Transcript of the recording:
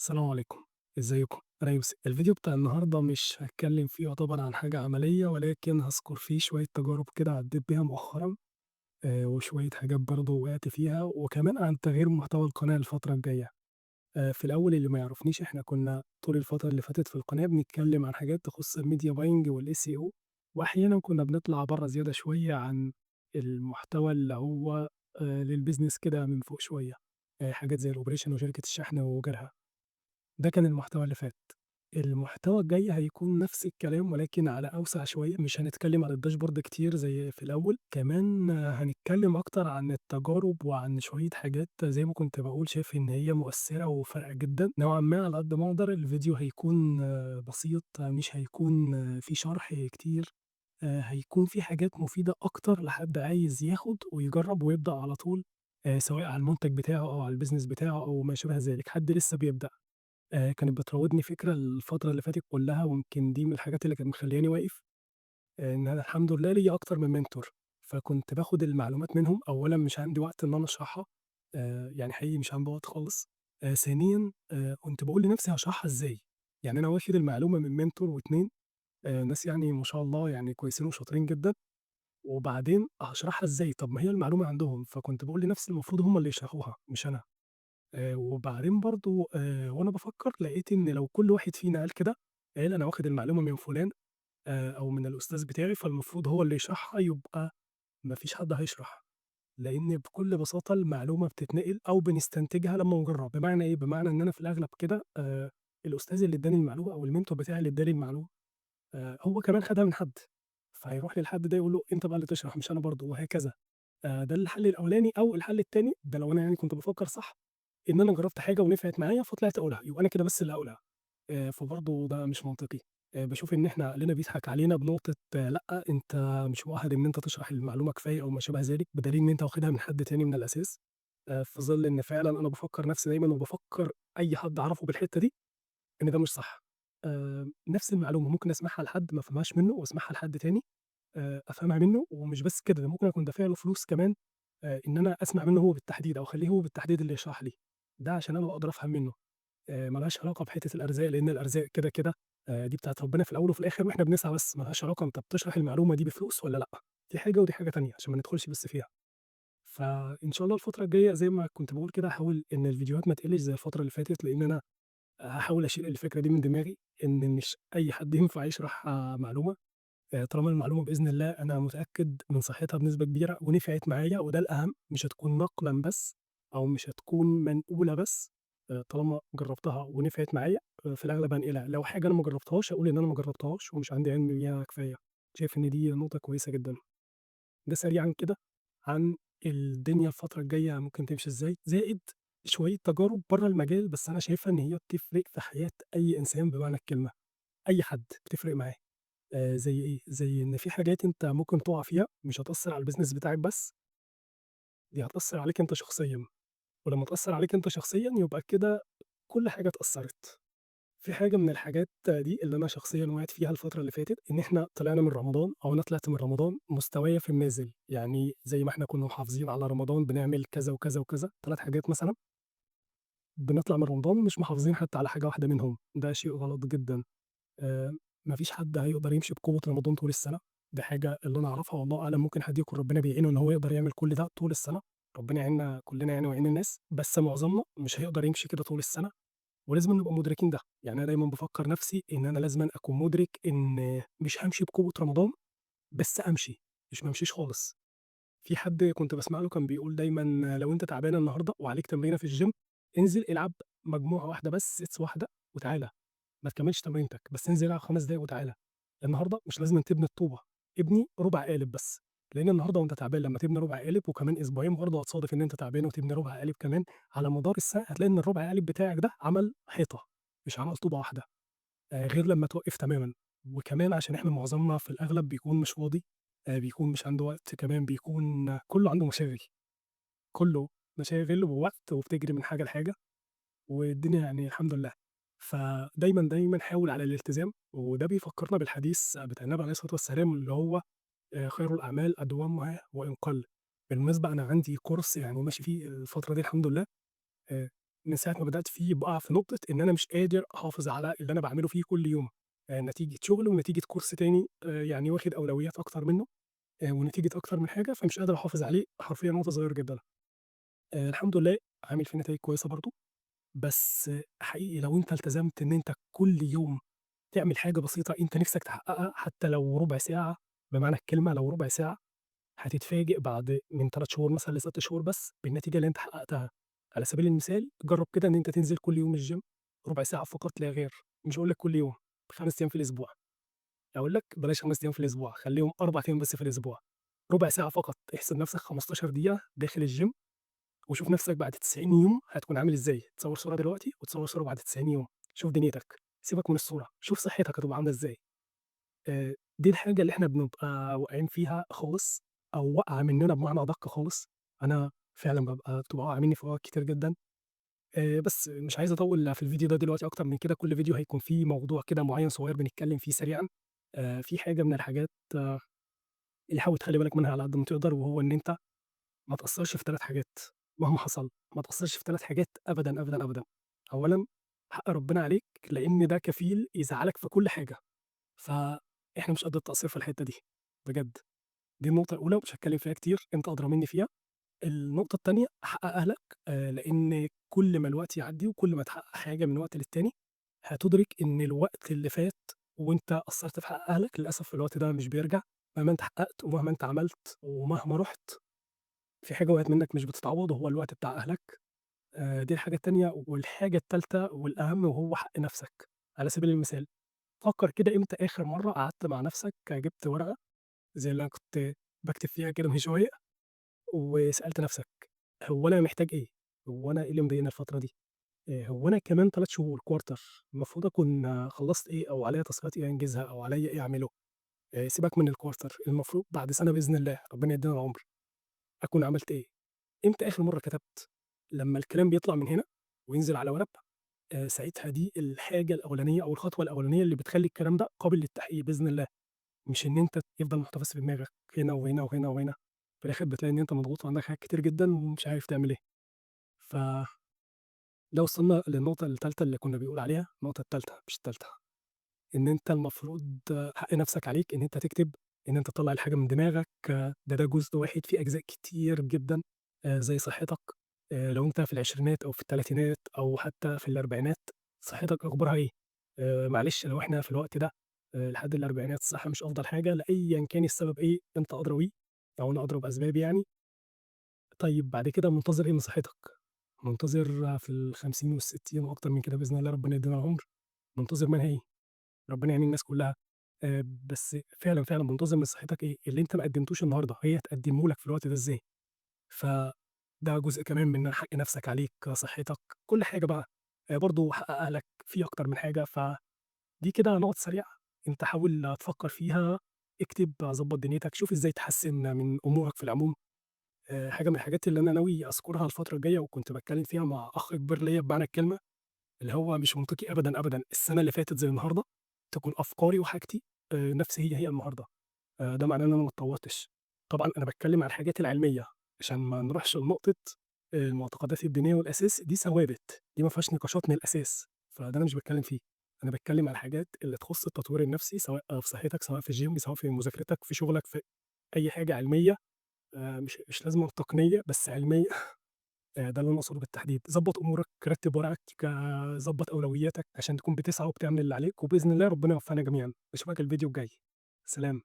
السلام عليكم، إزيكم؟ أنا يوسف. الفيديو بتاع النهارده مش هاتكلم فيه يعتبر عن حاجة عملية، ولكن هاذكر فيه شوية تجارب كده عدّيت بيها مؤخرًا، وشوية حاجات برضه وقعت فيها، وكمان عن تغيير محتوى القناة الفترة الجاية. في الأول اللي ما يعرفنيش، إحنا كنا طول الفترة اللي فاتت في القناة بنتكلم عن حاجات تخص الmedia buying والSEO، وأحيانًا كنا بنطلع برّه زيادة شوية عن المحتوى اللي هو للbusiness كده من فوق شوية، حاجات زي الoperation وشركة الشحن وغيرها. ده كان المحتوى اللي فات. المحتوى الجاي هيكون نفس الكلام ولكن على أوسع شوية، مش هنتكلم عن الdashboard كتير زي في الأول، كمان هنتكلم أكتر عن التجارب وعن شوية حاجات زي ما كنت باقول شايف إن هي مؤثرة وفارقة جدًا، نوعًا ما على قد ما أقدر الفيديو هيكون بسيط، مش هيكون فيه شرح كتير، هيكون فيه حاجات مفيدة أكتر لحد عايز ياخد ويجرب ويبدأ على طول، سواء على المنتج بتاعه أو على الbusiness بتاعه أو ما شابه ذلك، حد لسه بيبدأ. كانت بتراودني فكرة الفترة اللي فاتت كلّها، ويمكن دي من الحاجات اللي كانت مخلّياني واقف، إن أنا الحمد لله ليّا أكتر من mentor، فكنت باخد المعلومات منهم، أولًا مش عندي وقت إن أنا أشرحها، يعني حقيقي مش عندي وقت خالص، ثانيًا كنت باقول لنفسي هاشرحها إزاي؟ يعني أنا واخد المعلومة من mentor و2 ناس يعني ما شاء الله يعني كويسين وشاطرين جدًا، وبعدين هاشرحها إزاي؟ طب ما هي المعلومة عندهم، فكنت باقول لنفسي المفروض هم اللي يشرحوها مش أنا. وبعدين برضه وأنا بافكّر لقيت إن لو كل واحد فينا قال كده، قال أنا واخد المعلومة من فلان أو من الأستاذ بتاعي فالمفروض هو اللي يشرحها، يبقى ما فيش حد هيشرح، لإن بكل بساطة المعلومة بتتنقل أو بنستنتجها لمّا نجرّب، بمعنى إيه؟ بمعنى إن أنا في الأغلب كده الأستاذ اللي ادّاني المعلومة أو الmentor بتاعي اللي ادّاني المعلومة هو كمان خدها من حد، فهيروح للحد ده يقول له أنت بقى اللي تشرح مش أنا برضه وهكذا. ده الحل الأولاني أو الحل التاني ده لو أنا يعني كنت بافكّر صح، إن أنا جرّبت حاجة ونفعت معايا فطلعت أقولها، يبقى أنا كده بس اللي هاقولها، فبرضه ده مش منطقي. باشوف إن إحنا عقلنا بيضحك علينا بنقطة لأ، أنت مش مؤهل إن أنت تشرح المعلومة كفاية أو ما شابه ذلك، بدليل إن أنت واخدها من حد تاني من الأساس، في ظل إن فعلًا أنا بافكّر نفسي دايمًا وبافكّر أي حد أعرفه بالحتّة دي، إن ده مش صح. نفس المعلومة ممكن أسمعها لحد ما أفهمهاش منه وأسمعها لحد تاني أفهمها منه، ومش بس كده، ده ممكن أكون دافع له فلوس كمان إن أنا أسمع منه هو بالتحديد أو أخلّيه هو بالتحديد اللي يشرح لي، ده عشان أنا أقدر أفهم منه. ما لهاش علاقة بحتّة الأرزاق، لإن الأرزاق كده، كده دي بتاعة ربنا في الأول وفي الآخر وإحنا بنسعى بس، ما لهاش علاقة أنت بتشرح المعلومة دي بفلوس والّا لأ، دي حاجة ودي حاجة تانية عشان ما ندخلش بس فيها. فإن شاء الله الفترة الجاية زي ما كنت باقول كده هاحاول إن الفيديوهات ما تقلّش زي الفترة اللي فاتت، لإن أنا هاحاول أشيل الفكرة دي من دماغي، إن مش أي حد ينفع يشرح معلومة. طالما المعلومة بإذن الله أنا متأكد من صحتها بنسبة كبيرة ونفعت معايا وده الأهم، مش هتكون نقلًا بس أو مش هتكون منقولة بس، طالما جربتها ونفعت معايا في الأغلب هانقلها، لو حاجة أنا ما جربتهاش هاقول إن أنا ما جربتهاش ومش عندي علم بيها كفاية، شايف إن دي نقطة كويسة جدًا. ده سريعًا كده عن الدنيا الفترة الجاية ممكن تمشي إزاي، زائد شوية تجارب برّه المجال بس أنا شايفها إن هي بتفرق في حياة أي إنسان بمعنى الكلمة، أي حد بتفرق معاه. زي إيه؟ زي إن في حاجات أنت ممكن تُقع فيها مش هتأثّر على الbusiness بتاعك بس، دي هتأثّر عليك أنت شخصيًا، ولمّا تأثّر عليك أنت شخصيًا يبقى كده كل حاجة اتأثّرت. في حاجة من الحاجات دي اللي أنا شخصيًا وقعت فيها الفترة اللي فاتت، إن إحنا طلعنا من رمضان أو أنا طلعت من رمضان مستوايا في النازل، يعني زي ما إحنا كنا محافظين على رمضان بنعمل كذا وكذا وكذا، 3 حاجات مثلًا، بنطلع من رمضان مش محافظين حتى على حاجة واحدة منهم، ده شيء غلط جدًا. آآ ما فيش حد هيقدر يمشي بقوة رمضان طول السنة، دي حاجة اللي أنا أعرفها والله أعلم ممكن حد يكون ربنا بيعينه إن هو يقدر يعمل كل ده طول السنة، ربنا يعيننا كلنا يعني ويعين الناس، بس معظمنا مش هيقدر يمشي كده طول السنة، ولازم نبقى مدركين ده، يعني أنا دايمًا بافكّر نفسي إن أنا لازمًا أكون مدرك إن مش هامشي بقوة رمضان، بس أمشي، مش ما امشيش خالص. في حد كنت باسمع له كان بيقول دايمًا لو أنت تعبان النهارده وعليك تمرينة في الgym انزل العب مجموعة واحدة بس sets واحدة وتعالَ. ما تكمّلش تمرينتك، بس انزل العب 5 دقايق وتعالَ. النهارده مش لازمًا تبني الطوبة، ابني ربع قالب بس، لإن النهارده وأنت تعبان لمّا تبني ربع قالب وكمان أسبوعين برضه هتصادف إن أنت تعبان وتبني ربع قالب كمان، على مدار السنة هتلاقي إن الربع قالب بتاعك ده عمل حيطة، مش عمل طوبة واحدة، غير لمّا توقّف تمامًا. وكمان عشان إحنا معظمنا في الأغلب بيكون مش فاضي، بيكون مش عنده وقت، كمان بيكون كُلّه عنده مشاغل، كُلّه مشاغل ووقت وبتجري من حاجة لحاجة. والدنيا يعني الحمد لله. فدايمًا، دايمًا حاول على الالتزام، وده بيفكّرنا بالحديث بتاع النبي عليه الصلاة والسلام اللي هو خير الأعمال أدومها وإن قل. بالمناسبة أنا عندي course يعني ماشي فيه الفترة دي الحمد لله. من ساعة ما بدأت فيه باقع في نقطة إن أنا مش قادر أحافظ على اللي أنا باعمله فيه كل يوم، نتيجة شغل ونتيجة course تاني يعني واخد أولويات أكتر منه، ونتيجة أكتر من حاجة، فمش قادر أحافظ عليه حرفيًا وقت صغير جدًا. الحمد لله عامل فيه نتايج كويسة برضه، بس حقيقي لو أنت التزمت إن أنت كل يوم تعمل حاجة بسيطة أنت نِفْسك تحققها حتى لو ربع ساعة، بمعنى الكلمة لو ربع ساعة، هتتفاجئ بعد من 3 شهور مثلًا ل6 شهور بس بالنتيجة اللي أنت حققتها. على سبيل المثال جرّب كده إن أنت تنزل كل يوم الgym ربع ساعة فقط لا غير، مش هاقول لك كل يوم، 5 أيام في الأسبوع، أقول لك بلاش 5 أيام في الأسبوع، خلّيهم 4 أيام بس في الأسبوع، ربع ساعة فقط، احسب نفسك 15 دقيقة داخل الgym وشوف نفسك بعد 90 يوم هتكون عامل إزاي، تصوّر صورة دلوقتي وتصوّر صورة بعد 90 يوم، شوف دنيتك، سيبك من الصورة، شوف صحتك هتبقى عاملة إزاي. دي الحاجة اللي إحنا بنبقى واقعين فيها خالص أو واقعة مننا بمعنى أدق خالص، أنا فعلًا بتبقى واقعة مني في أوقات كتير جدًا. بس مش عايز أطوّل في الفيديو ده دلوقتي أكتر من كده، كل فيديو هيكون فيه موضوع كده معيّن صغير بنتكلم فيه سريعًا. في حاجة من الحاجات اللي حاول تخلّي بالك منها على قد ما تقدر، وهو إن أنت ما تقصّرش في 3 حاجات مهما حصل، ما تقصّرش في 3 حاجات أبدًا، أبدًا، أبدًا. أولًا حق ربنا عليك، لإن ده كفيل يزعّلك في كل حاجة، فإحنا مش قد التقصير في الحتّة دي بجد. دي النقطة الأولى ومش هاتكلم فيها كتير، أنت أدرى منّي فيها. النقطة التانية حق أهلك، لإن كل ما الوقت يعدّي وكل ما تحقق حاجة من وقت للتاني، هتدرك إن الوقت اللي فات وأنت قصّرت في حق أهلك، للأسف الوقت ده مش بيرجع، مهما أنت حققت ومهما أنت عملت ومهما رُحت، في حاجة وقعت منّك مش بتتعوّض وهو الوقت بتاع أهلك. دي الحاجة التانية، والحاجة التالتة والأهم وهو حق نَفْسك. على سبيل المثال، فكّر كده إمتى آخر مرّة قعدت مع نَفْسك جِبت ورقة زي اللي أنا كنت باكتب فيها كده من شوية، وسألت نَفْسك هو أنا محتاج إيه؟ هو أنا إيه اللي مضايقني الفترة دي؟ هو أنا كمان 3 شهور quarter المفروض أكون خلّصت إيه أو عليّا تاسكات إيه أنجزها أو عليّا إيه أعمله؟ سيبك من الquarter المفروض بعد سنة بإذن الله ربنا يدّينا العمر، أكون عملت إيه؟ إمتى آخر مرّة كتبت؟ لمّا الكلام بيطلع من هنا وينزل على ورق، ساعتها دي الحاجة الأولانية أو الخطوة الأولانية اللي بتخلّي الكلام ده قابل للتحقيق بإذن الله، مش إن أنت يفضل محتفظ في دماغك هنا وهنا وهنا وهنا، في الآخر بتلاقي إن أنت مضغوط وعندك حاجات كتير جدًا ومش عارف تعمل إيه. ف ده وصلنا للنقطة التالتة اللي كنا بنقول عليها، النقطة التالتة مش التالتة، إن أنت المفروض حق نفسك عليك إن أنت تكتب، إن أنت تطلّع الحاجة من دماغك، ده جزء واحد في أجزاء كتير جدًا زي صحتك، لو أنت في العشرينات أو في التلاتينات أو حتى في الأربعينات، صحتك أخبارها إيه؟ معلش لو إحنا في الوقت ده لحد الأربعينات الصحة مش أفضل حاجة لأيًا كان السبب إيه، أنت أدرى بيه أو أنا أدرى بأسبابي يعني. طيب بعد كده منتظر إيه من صحتك؟ منتظر في ال50 وال60 وأكتر من كده بإذن الله ربنا يدينا العمر، منتظر منها إيه؟ ربنا يعين الناس كلها. بس فعلًا، فعلًا منتظر من صحتك إيه؟ اللي أنت ما قدمتوش النهارده هي هتقدمه لك في الوقت ده إزاي؟ فده جزء كمان من حق نفسك عليك، صحتك، كل حاجة بقى. برضه حق أهلك في أكتر من حاجة، فدي كده نقط سريعة أنت حاول تفكر فيها، اكتب، ضبّط دنيتك، شوف إزاي تحسّن من أمورك في العموم. حاجة من الحاجات اللي أنا ناوي أذكرها الفترة الجاية وكنت باتكلم فيها مع أخ كبير ليّا بمعنى الكلمة، اللي هو مش منطقي أبدًا، أبدًا السنة اللي فاتت زي النهارده تكون أفكاري وحاجتي نفس هي النهارده. ده معناه إن أنا ما اتطورتش. طبعًا أنا باتكلم على الحاجات العلمية عشان ما نروحش لنقطة المعتقدات الدينية والأساس دي ثوابت، دي ما فيهاش نقاشات من الأساس، فده أنا مش باتكلم فيه. أنا باتكلم على الحاجات اللي تخص التطوير النفسي سواء في صحتك، سواء في الgym، سواء في مذاكرتك، في شغلك، في أي حاجة علمية، مش لازمًا تقنية بس علمية. ده اللي أنا أقصده بالتحديد. ضبّط أمورك، رتّب ورقك، ضبّط أولوياتك عشان تكون بتسعى وبتعمل اللي عليك، وبإذن الله ربنا يوفقنا جميعًا. أشوفك الفيديو الجاي. سلام.